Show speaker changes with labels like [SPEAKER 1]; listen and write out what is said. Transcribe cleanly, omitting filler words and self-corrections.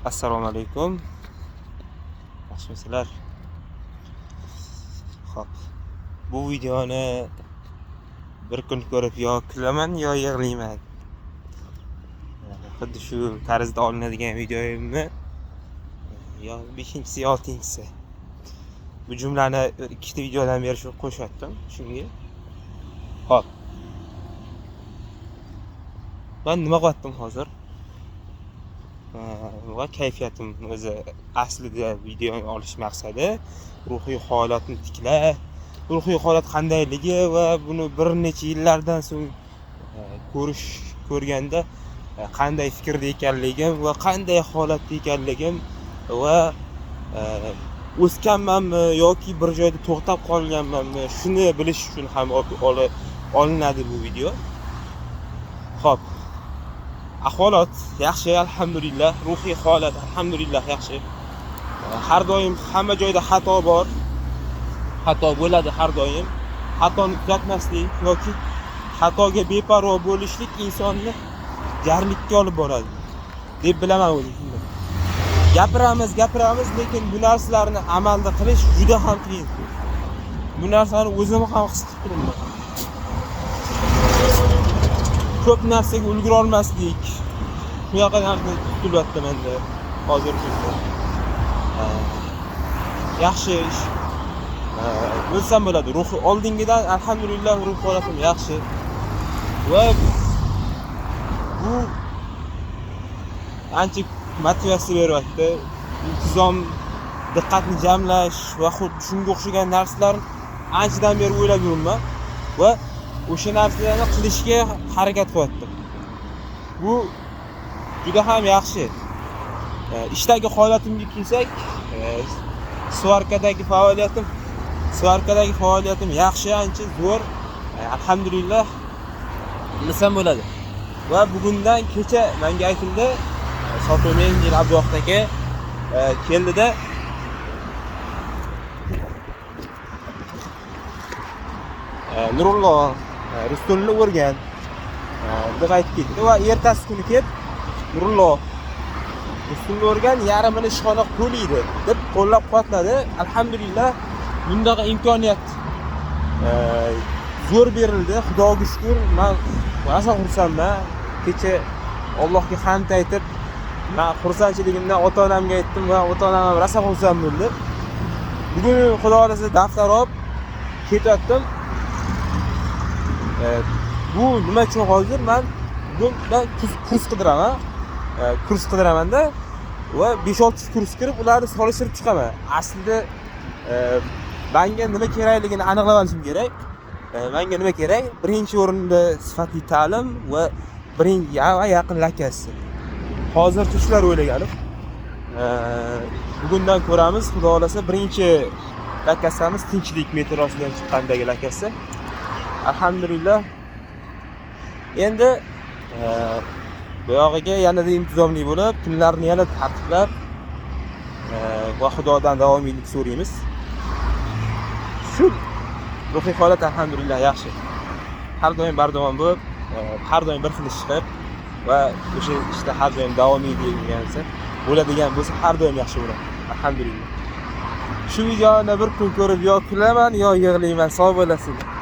[SPEAKER 1] Assalomu alaykum. Yaxshimisizlar? Xo'p. Bu videoni bir kun ko'rib yo kulaman, yo yig'layman. Xuddi shu tarzda olinadigan videoimni yo 5-chisi yo 6-chisi. Bu jumlani ikkita videodan beri shu qo'shyaptim shunga. Xo'p. Men nima qilyaptim hozir? Va kayfiyatim o'zi aslida videoni olish maqsadi ruhiy holatni tiklash, ruhiy holat qandayligi va buni bir necha yillardan so'ng ko'rganda qanday fikrda ekanligim va qanday holatda ekanligim va o'sganmanmi yoki bir joyda to'xtab qolganmanmi, shuni bilish uchun ham olinadi bu video. Xo'p. Ahvolot yaxshi, alhamdulillah, ruhiy holat alhamdulillah yaxshi. Har doim hamma joyda xato bor. Xato bo'ladi har doim. Xatoni tuzatmaslik yoki xatoga beparvo bo'lishlik insonni jarlikka olib boradi deb bilaman o'zim. Gapiramiz, lekin bu narsalarni amalda qilish juda ham qiyin. Bu narsani o'zim ham his qilib turibman. Ko'p narsaga ulgura olmaslik shunaqa narsa tutilyapti menda hozirgi kunda. Yaxshi ish bo'lsam bo'ladi. Ruhi oldingidan alhamdulillah ruh holatim yaxshi. Va bu ancha motivatsiya beryapti. Intizom, diqqatni jamlash va xuddi shunga o'xshagan narsalarni anchadan beri o'ylab yuribman va o'sha narsalarni qilishga harakat qilyaptim. Bu juda ham yaxshi. Ishdagi holatimga kelsak, svarkadagi faoliyatim yaxshi, ancha zo'r. Alhamdulillah desam bo'ladi. Va bugundan kecha menga aytildi, sotuv menejeri Abduvohid aka keldida Nurullo rus tilini o'rgan deb aytib ketdi va ertasi kuni kelib Nurullo rus tilini o'rgan, yarmini ishxona to'laydi deb qo'llab-quvvatladi. Alhamdulillah bundaqa imkoniyat zo'r berildi. Xudoga shukr, men rosa xursandman. Kecha Allohga hamd aytib, men xursandchiligimdan ota-onamga aytdim va ota-onam ham rosa xursand bo'ldi. Bugun Xudo xolasa daftar olib ketyaptim. Bu nima uchun hozir men bugun kurs qidiraman. Kurs qidiramanda va 5-6 kurs kirib ularni solishtirib chiqaman. Aslida menga nima kerakligini aniqlab olishim kerak. Menga nima kerak? Birinchi o'rinda sifatli ta'lim va birinchi va yaqin lakasi. Hozircha shular o'ylaganim. Bugundan ko'ramiz, Xudo xolasa birinchi lakasamiz Tinchlik metrosidan chiqqandagi lakasi. Alhamdulillah. Endi bu yog'iga yanada intizomli bo'lib, kunlarni yana tartiblab va Xudodan davomiylik so'raymiz. Shu ruhiy holat alhamdulillah yaxshi. Har doim bardavom bo'lib, har doim bir xil ish qilib va o'sha ishda har doim davomiy bo'ladigan bo'lsa, har doim yaxshi bo'ladi. Alhamdulillah. Shu videoni bir kun ko'rib yo kulaman, yo yig'layman. Sog' bo'lasizlar.